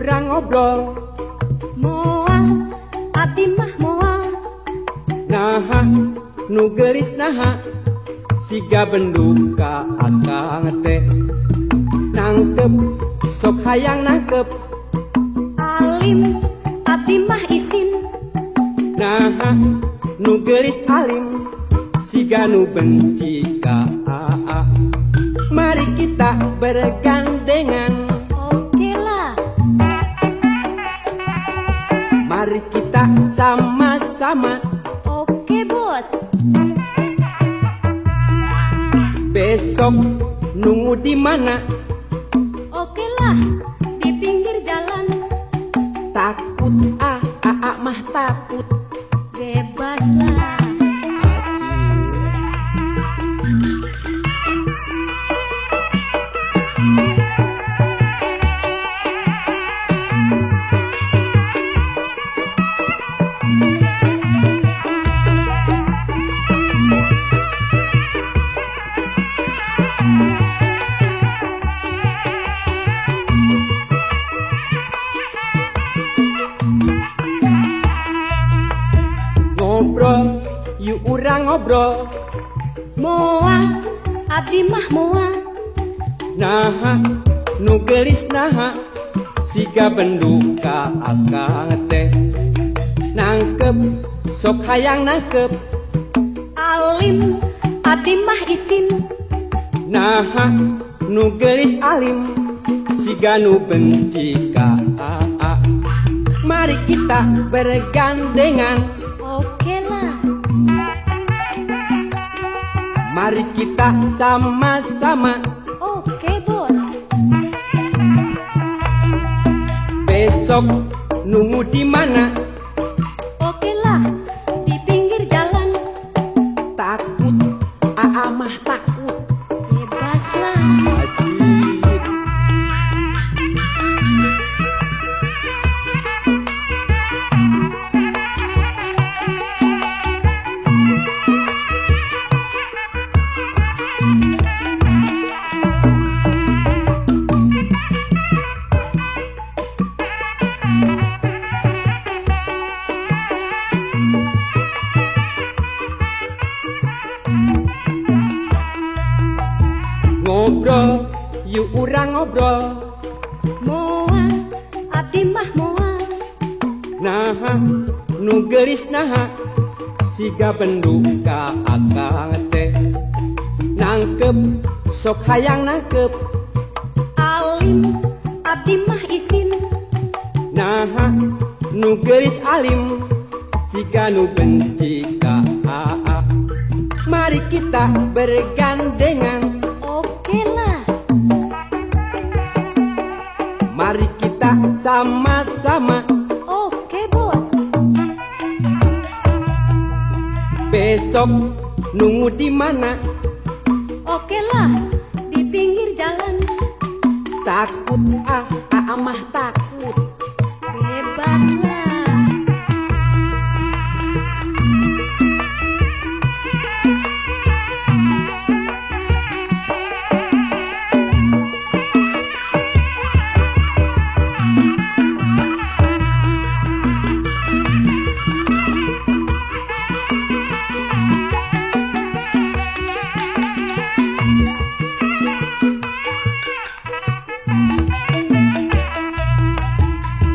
urang ngobrol. Moal, abdi mah moal. Naha, nu geulis naha, siga bendu ka akang teh. Nangkep, sok hayang nangkep. Alim, abdi mah isin. Naha, nu geulis alim, siga nu benci ka aa. Mari kita bergandengan. Oke lah. Mari kita sama-sama. Oke bos. Besok nunggu di mana? Oke lah, di pinggir jalan. Takut ah, aa mah takut. Bebas lah. Ngobrol, yuk urang ngobrol. Moal, abdi mah moal. Naha, nu geulis naha, siga bendu ka akang teh. Nangkep, sok hayang nangkep. Alim, abdi mah isin. Naha, nu geulis alim, siga nu benci ka aa. Mari kita bergandengan. Oke lah. Mari kita sama-sama. Oke bos. Besok nunggu di mana? Oke lah, di pinggir jalan. Takut, aa mah takut. Bebas lah. Asik. Ngobrol, yuk urang ngobrol. Moal, abdi mah moal. Naha, nu geulis naha, siga bendu ka akang teh. Nangkep, sok hayang nangkep. Alim, abdi mah isin. Naha, nu geulis alim, siga nu benci ka aa. Mari kita bergandengan. Oke lah. Mari kita sama-sama. Oke bos. Besok nunggu di mana? Oke lah, di pinggir jalan. Takut ah, aa mah takut. Bebas lah.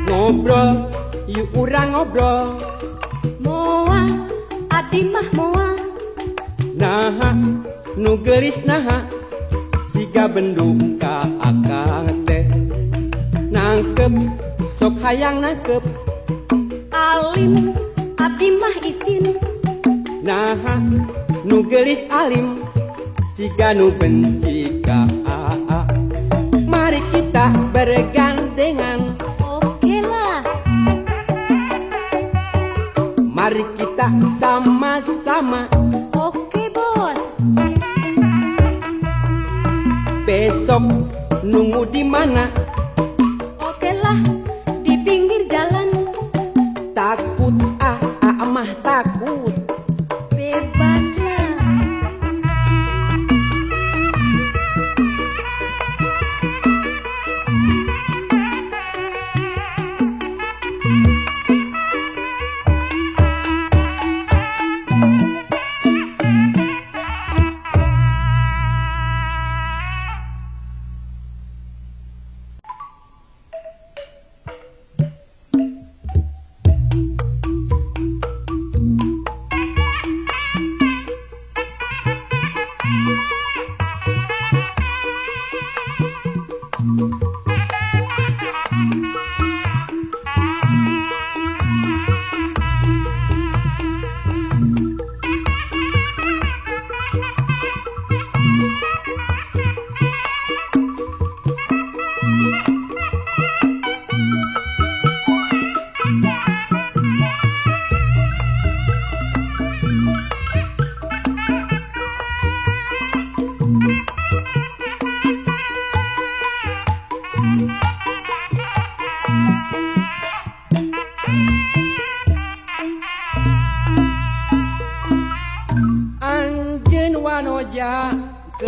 Ngobrol, yuk urang ngobrol. Moal, abdi mah moal. Naha, nu geulis naha, siga bendu ka akang teh. Nangkep, sok hayang nangkep. Alim, abdi mah isin. Naha, nu geulis alim, siga nu benci ka aa. Mari kita bergandengan. Oke lah. Mari kita sama-sama. Oke bos. Besok nunggu di mana? Oke lah, di pinggir jalan. Takut ah, aa mah takut. Bebas lah.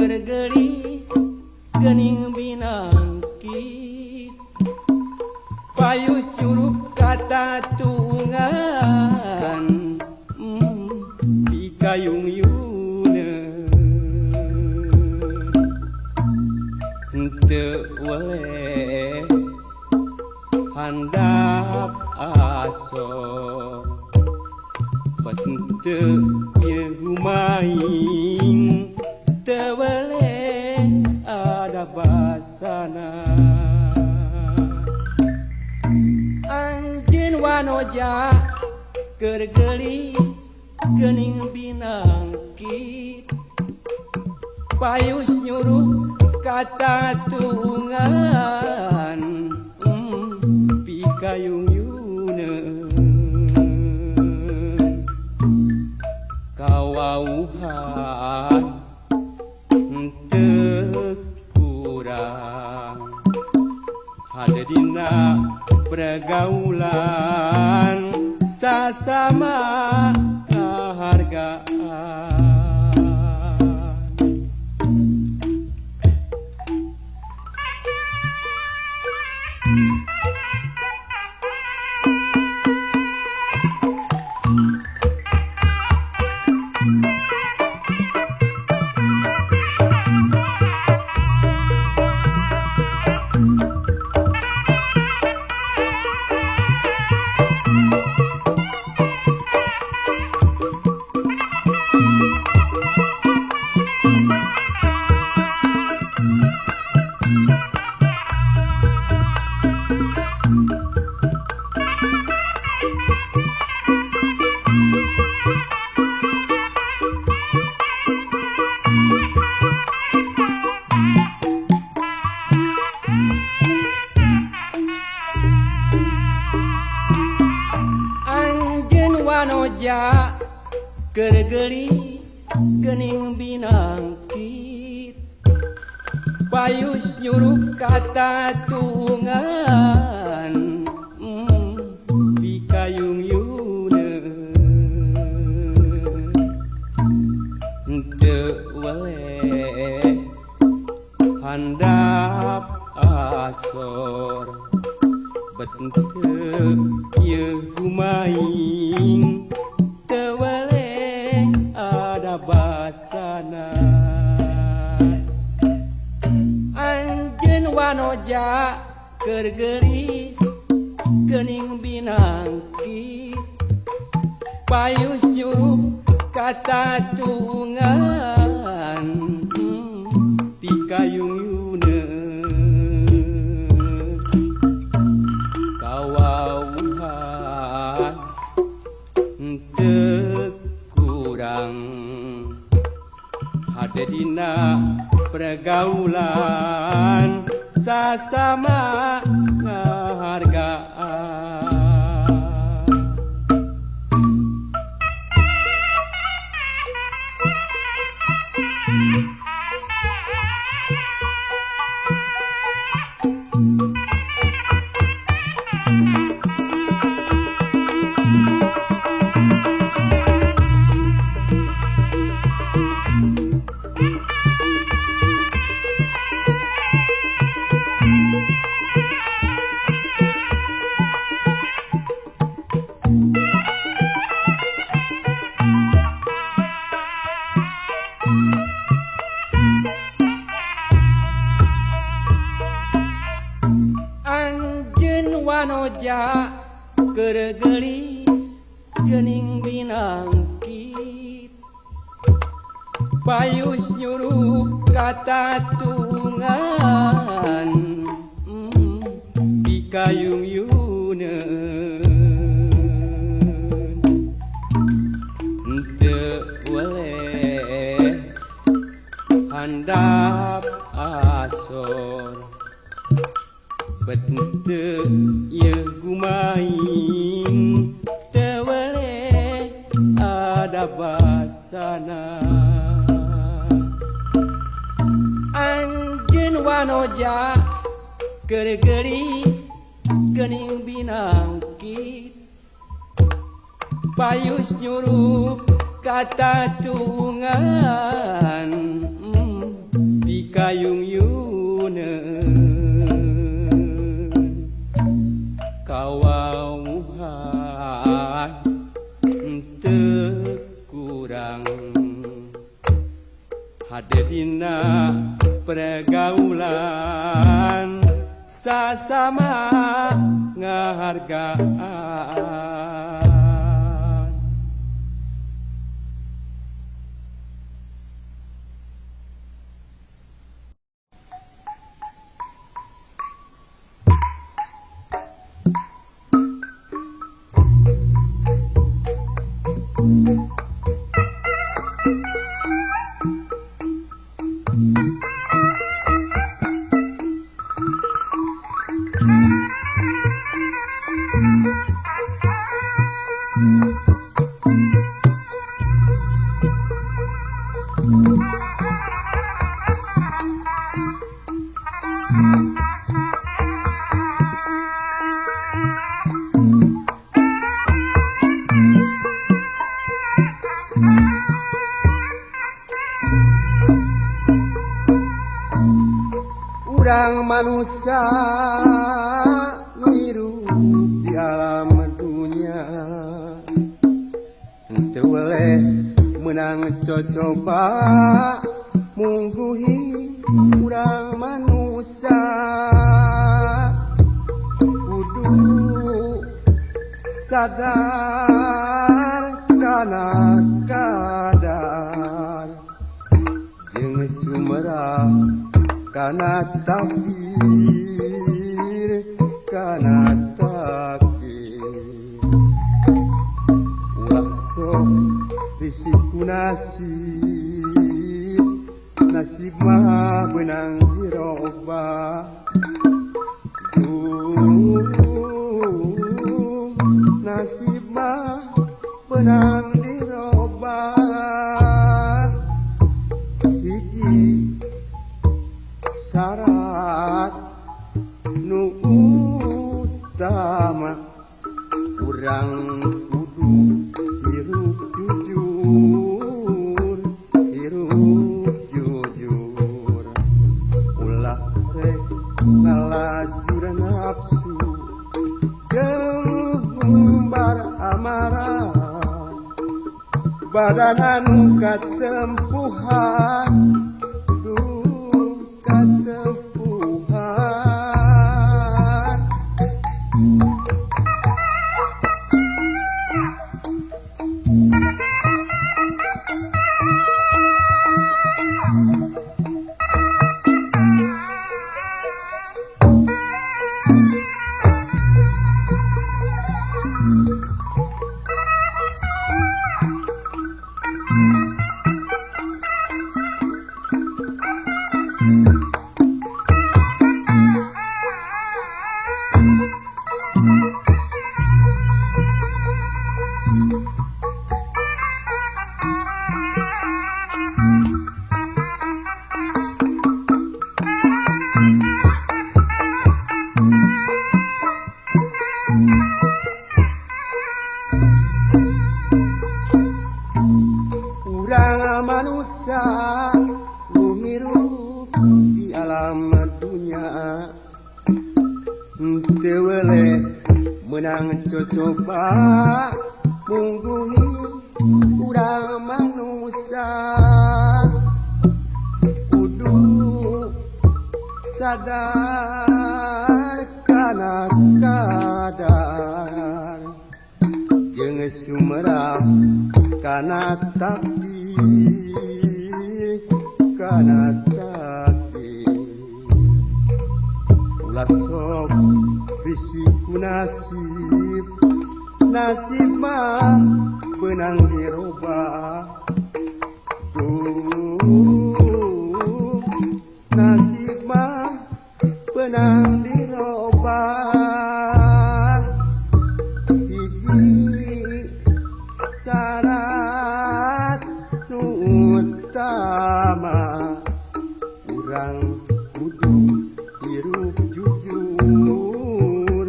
Keur geulis geuning binangkit payus nyuruh katatungan pikayung yuneun teu weleh handap asor bet teu ieu gumaing teu weleh ada basana. Anjeun wanoja keur geulis geuning binangkit payus nyuruh katatungan pikayung yuneun kawauhan teu kurang hade dina pergaulan sasama kahargaan. Anjeun wanoja keur geulis geuning binangkit payus nyuruh katatungan pikayung yuneun teu weleh handap asor bet teu ieu gumaing teu weleh ada basana. Anjeun wanoja keur geulis geuning binangkit payus nyuruh katatungan pikayung yuneun kawauhan teu kurang hade dina pergaulan sasama ngahargaan. Anjeun wanoja keur geulis geuning binangkit payus nyuruh katatungan pikayung yuneun teu weleh handap asor bet teu ieu gumaing teu weleh ada basana. Anjeun wanoja keur geulis geuning binangkit payus nyuruh katatungan. Kayung-yuneun kawauhan teu kurang hade dina pergaulan sasama ngahargaan. Urang manusia nu hirup di alam dunya teu weleh meunang cocoba mungguhi urang manusia kudu sadar kana kadar jeung sumerah kana takdir, kana takdir. Ulah sok risiku nasib, nasib mah beunang dirobah. Duh, nasib mah beunang dirobah. Hiji syarat nu utama urang kudu hirup jujur, hirup jujur. Ulah rek ngalajur nafsu jeung ngumbar amarah badan anu katempuhan. Urang manusia nu hirup di alam dunya teu weleh meunang cocoba mungguhi urang manusia kudu sadar kana kadar jeung sumerah kana takdir, kana takdir. Ulah sok risiku nasib, nasib mah beunang dirobah. Duh, nasib mah beunang dirobah. Hiji syarat nu utama urang kudu hirup jujur,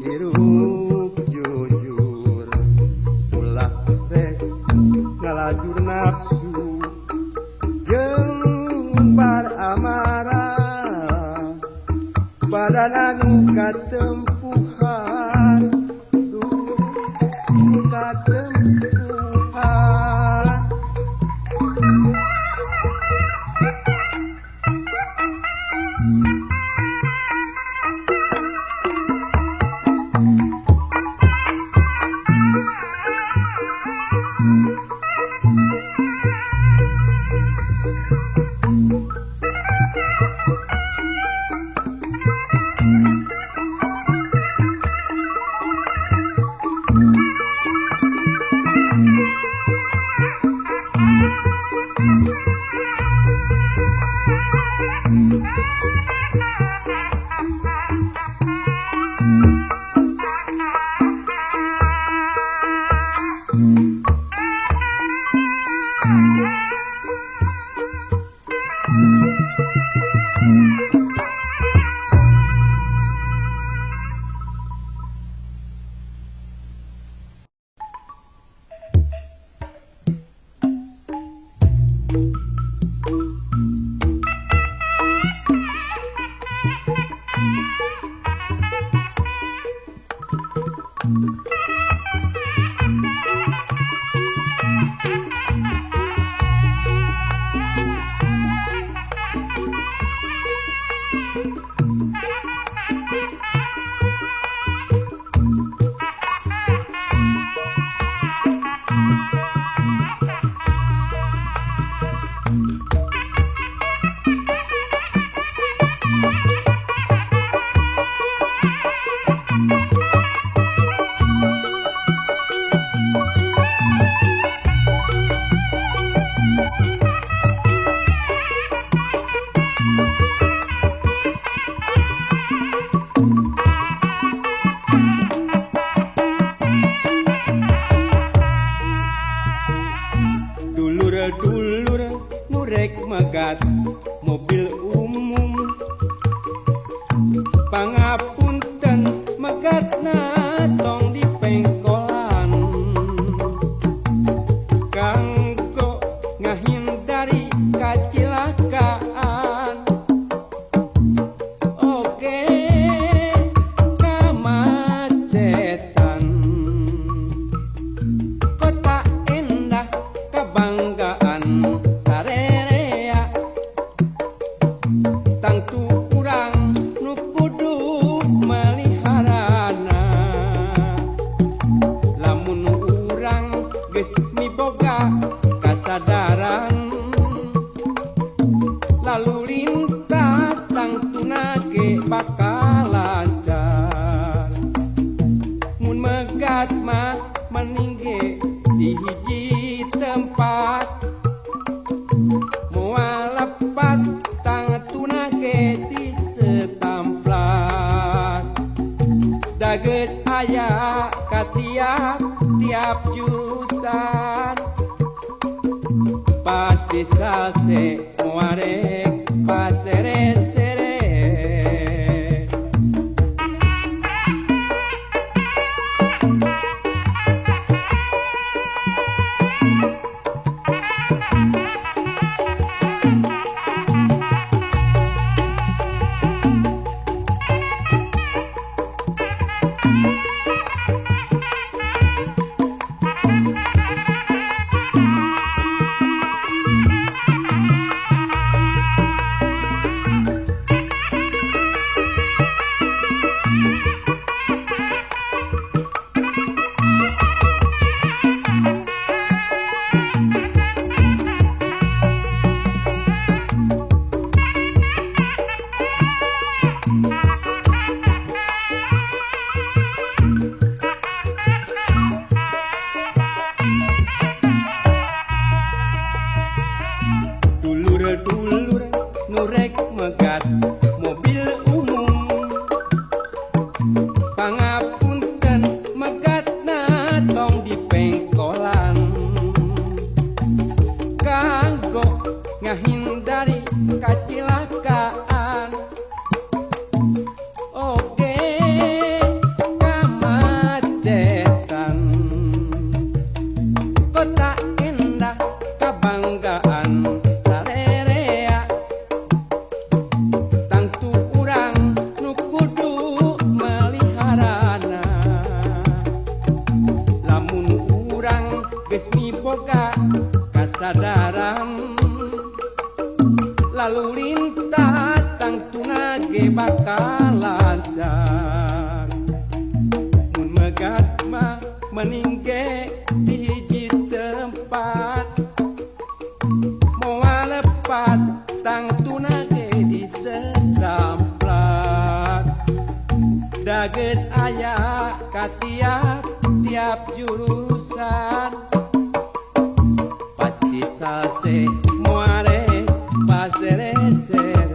hirup jujur. Ulah rek ngalajur nafsu jeung Dulur-dulur murek megat mobil umum, pangapunten megatna tong dipengkolan, kanggo ngahindari kacilakaan. Oke kamacetan, kota endah kebanggaan sarerea, tangtu urang nu kudu meliharana. Lamun urang geus miboga kasadaran, lalu lintas tangtuna ge bakal lancar. Mun megat mah mending ge di hiji tempat, moal lepat tangtuna ge disetamplak. Da geus aya ka tiap jurusan, pasti salse moarek paseret-seret. Dulur-dulur nurek megat mobil umum, pangapunten megatna tong dipengkolan, kanggo ngahindari kacilakaan. Oke kamacetan, kota endah kebanggaan sarerea, tangtu urang nu kudu meliharana. Lamun urang geus miboga kasadaran, lalu lintas tangtuna ge bakal lancar. Mun megat mah mending ge di hiji tempat, moal lepat tangtuna ge disetamplak. Da geus aya ka tiap jurusan, pasti salse moare paseret-seret.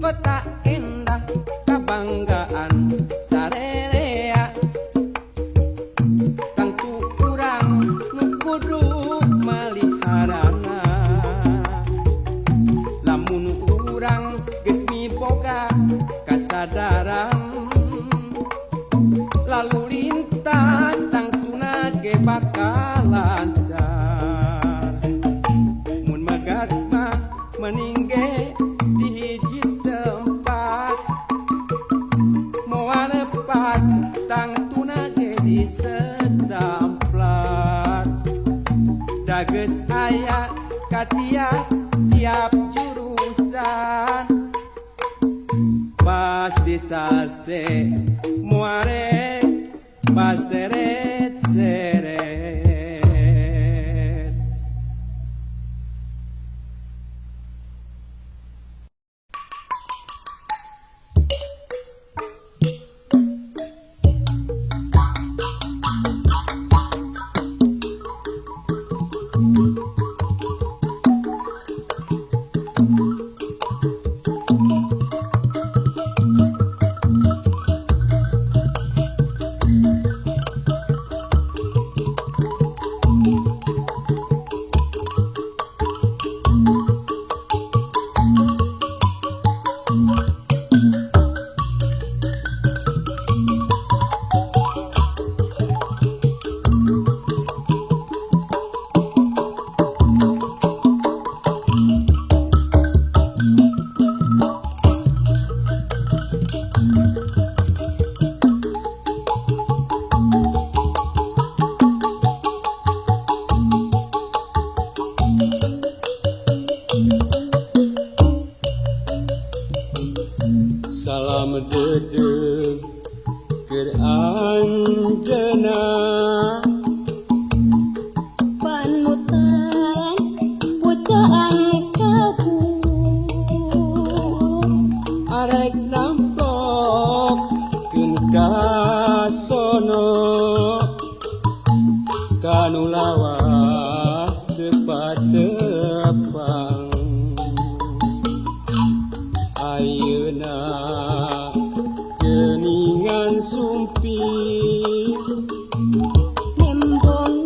Kota indah kabanggaan sarerea tangtu urang nu kudu maliharana lamun urang geus miboga kasadaran lalu lintas tangtuna ge bakal lancar mun megat mah mending ge di hiji tempat moal lepat tangtuna ge disetamplat da geus aya ka tiap jurusan pas disase muare paseret-seret. Salam dedeg keur anjeunna panutan pujaan kabu arek nampok keun ka sono kanu lawas teu patepang ayeuna geuningan sumpi nembongan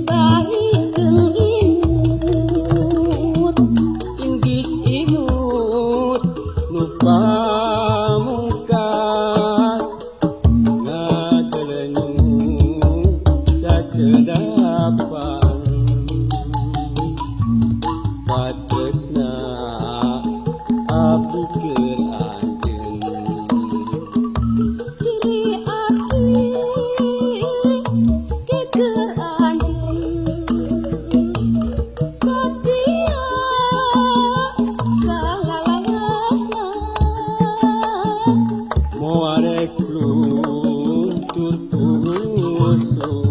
bari jeung imut inggih imut nu pamungkas ngagelenyu sacedapan katresna abdi keur anjeun diri abdi ge keur anjeun satia salalawasna moal rek luntur pusung.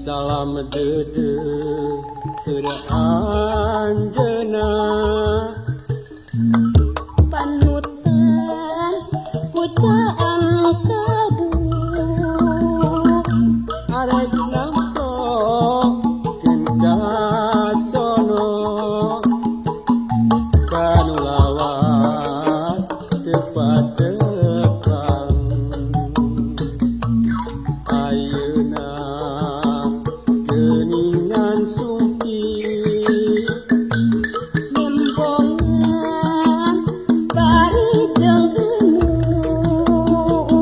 Salam dedeg keur anjeunna panutan pujaan kabu arek nampokeun ka sono kanu lawas teu patepang ayeuna geuningan sumpi nembongan bari jeung geunut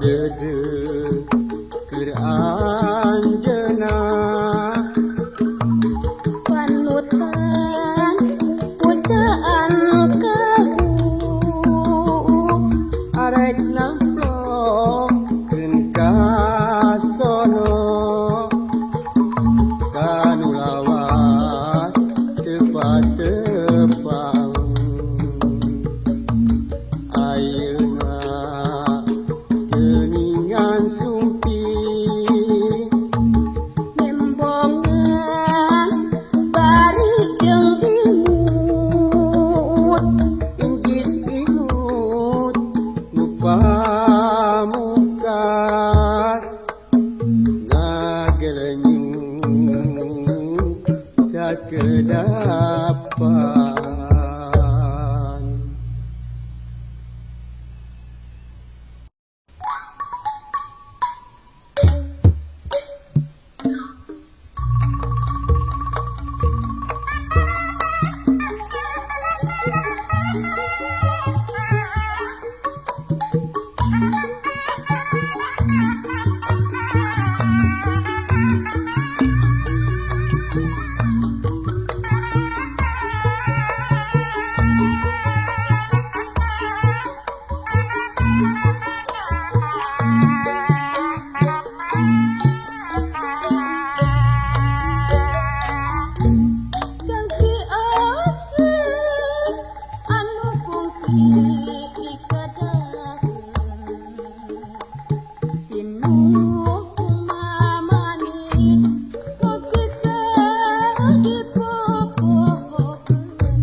Dede keur anjeunna panutan pujaan kahu arek namplokeun ka sono kanu lawas teu patepang ayeuna teuningan sumping nembongan bari jeung imut inggit ingut nu pamungkas ngagelenyung sakedapan. Janji asih anu kungsi dikadakeun pinuh kumamanis nu bisa dipopohokeun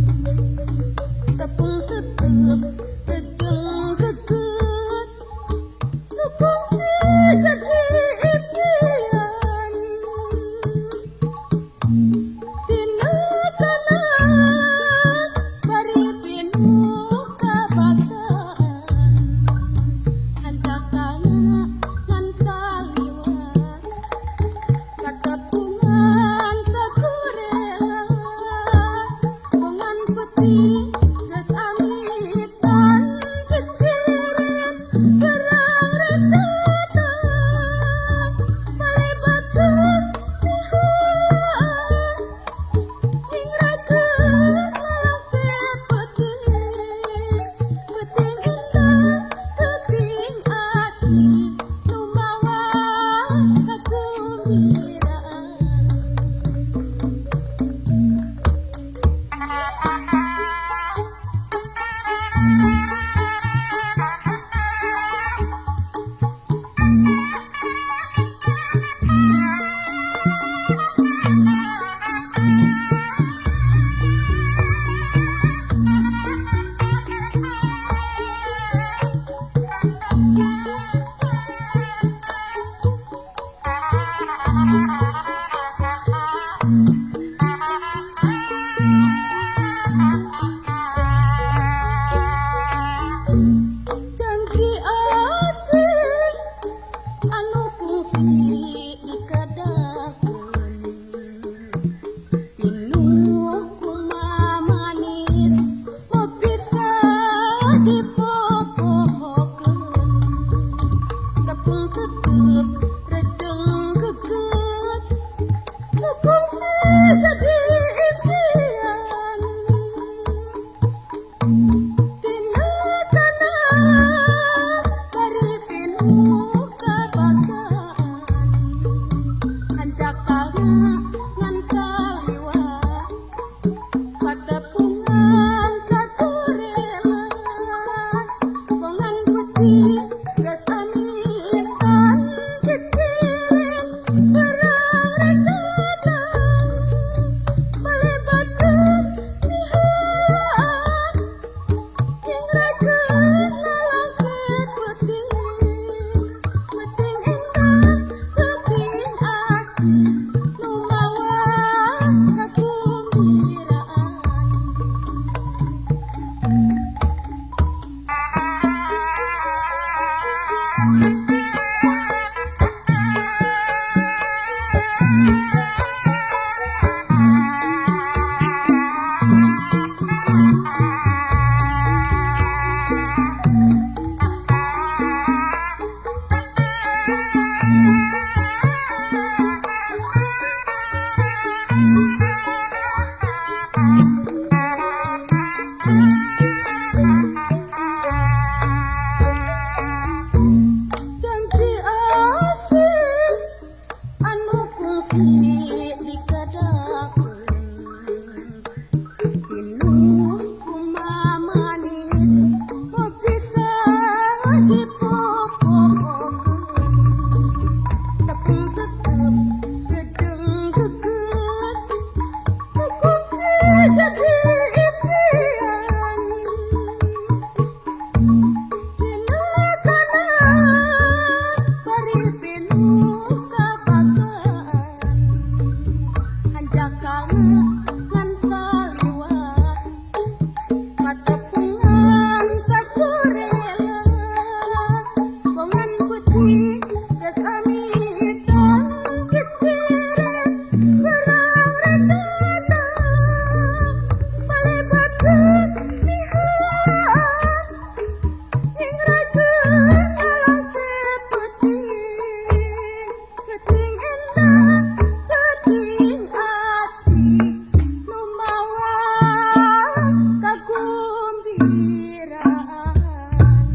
tepung tetep rejeng geget nu kungsi jadi impian Tina kana bari pinuh kabacaan hanjakana ngan saliwat katepungan sacurea bongan putih geus. Janji asih anu kungsi dikadakeun pinuh kumamanis moal bisa dipopokeun tepung tetep rejeng geget kungsi jadi impian dina kana bari pinuh kabagsaan hanjakal ngan saliwat matepungan sakurela bongan putih geus amitan ciciren berang retata malebat geus miheulaan nyingrakeun alang sepeuting geuting endah geuting asih nu mawa kagumbiraan.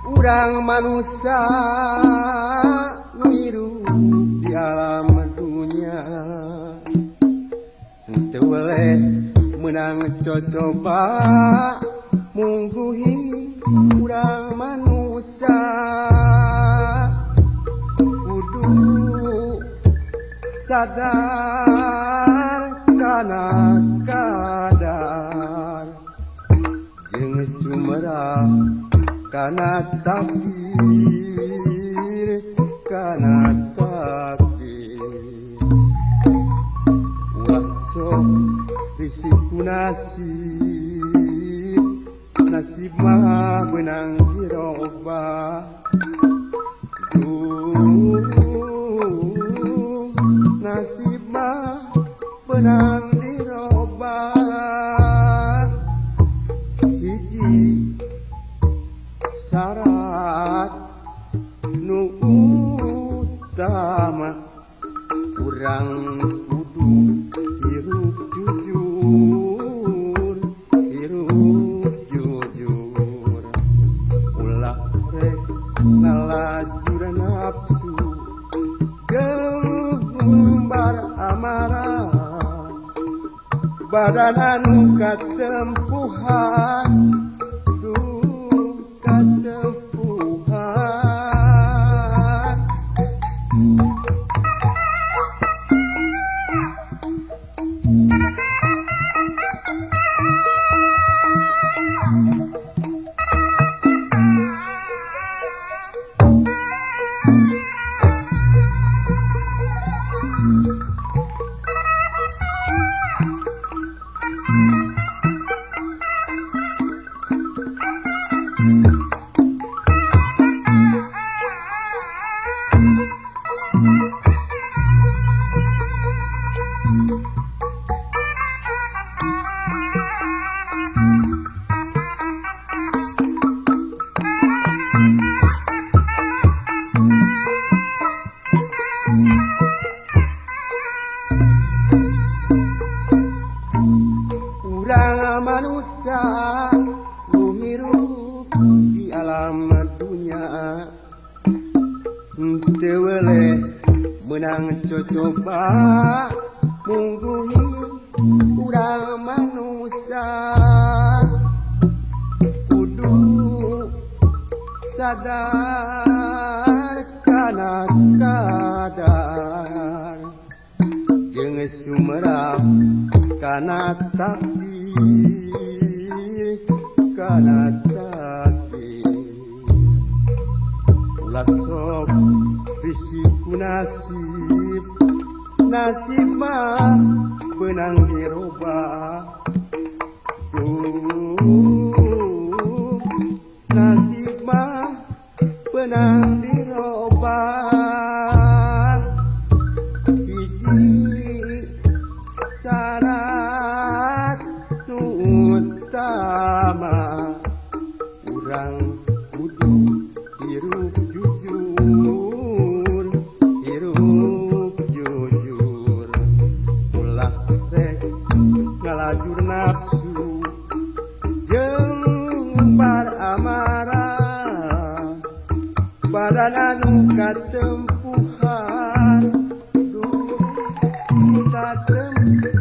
Urang manusia nu hirup di alam dunya henteu weleh meunang cocoba mungguhi urang manusia kudu sadar kana kadar jeung sumerah kana takdir kana takdir ulah sok risih ku nasib nasib mah beunang dirobah. Duh, nasib mah beunang dirobah. Hiji syarat nu utama urang kudu hirup jujur hirup jujur ulah rek ngalajur nafsu gembar amarah badan anu katempuhan duh katempuhan. Urang manusia nu hirup di alam dunya henteu weleh meunang cocoba mungguhi urang manusia kudu sadar kana kadar jeung jeung sumerap kana takdir kana takdir ulah sok risih ku nasib nasib mah beunang dirobah duh nasib mah beunang dirobah hiji syarat nu utama urang kudu hirup jujur hirup jujur ulah rek ngalajur nafsu jeung bar amarah badan anu katempuhan duh katempuhan.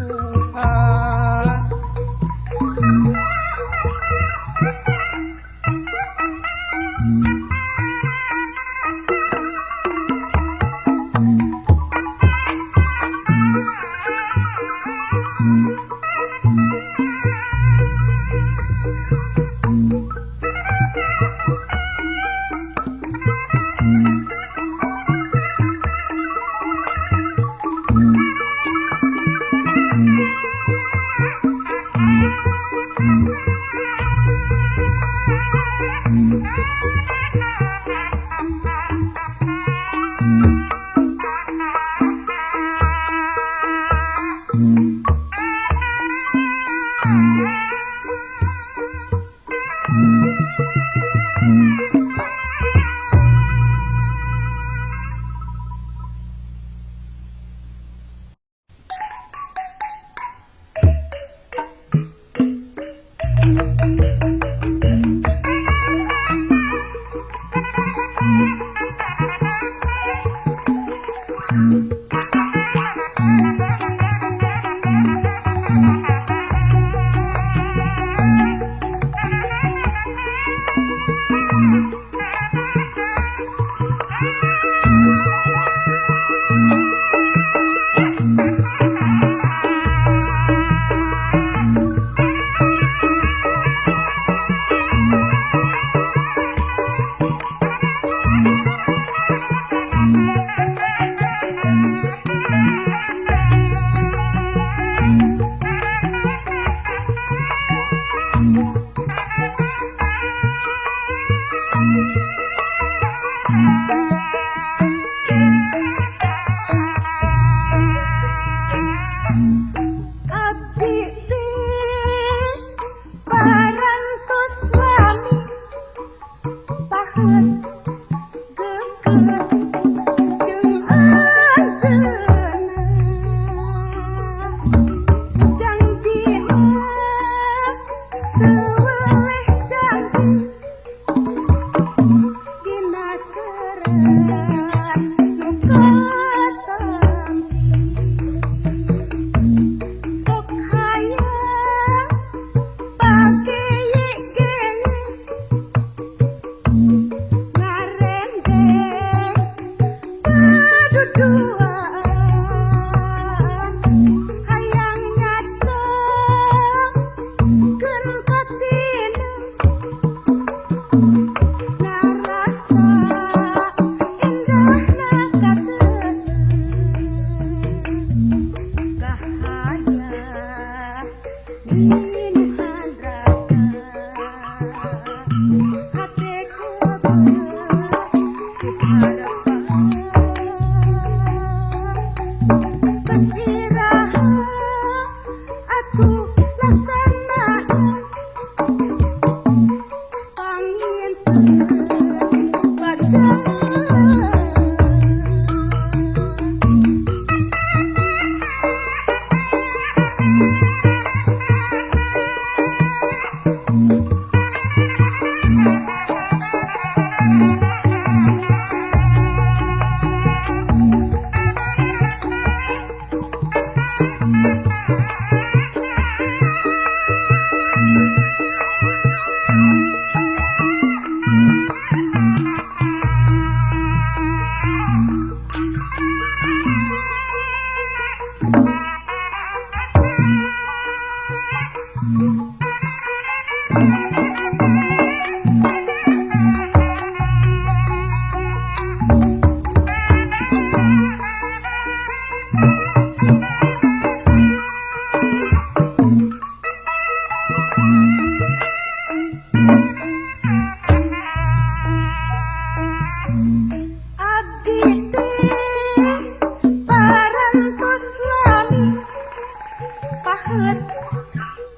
Pahet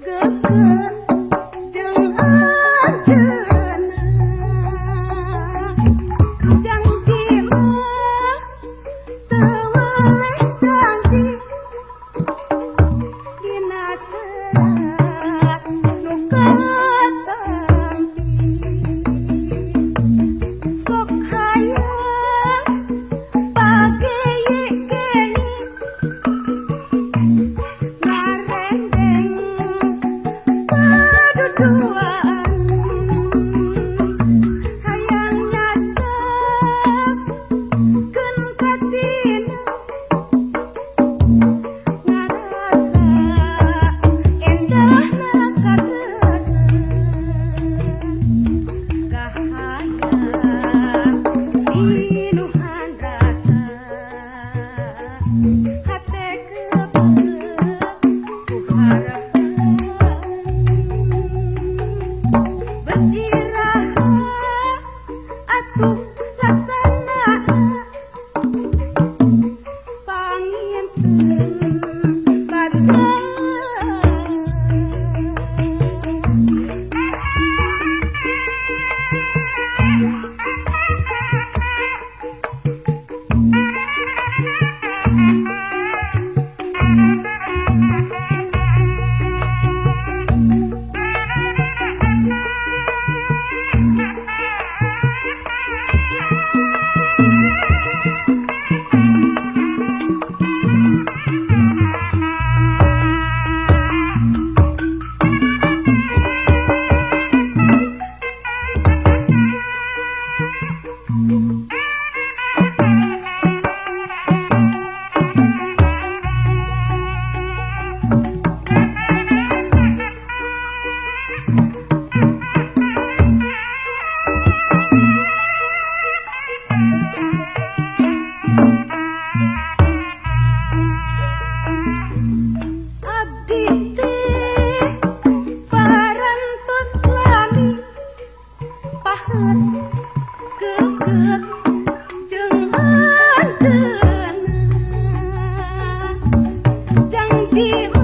geget jeung anjeunna janji mah teu weleh janji dina serat nu katampi sok hayang pageye-geye ngarendeng paduduaan hayang nyatakeun katina ngarasa endahna karasa kahayang pinuhan rasa hate kebelet ku harapan beriraha atuh laksana panginten bagja. Abdi teh parantos lami pahet geget jeung anjeunna janji.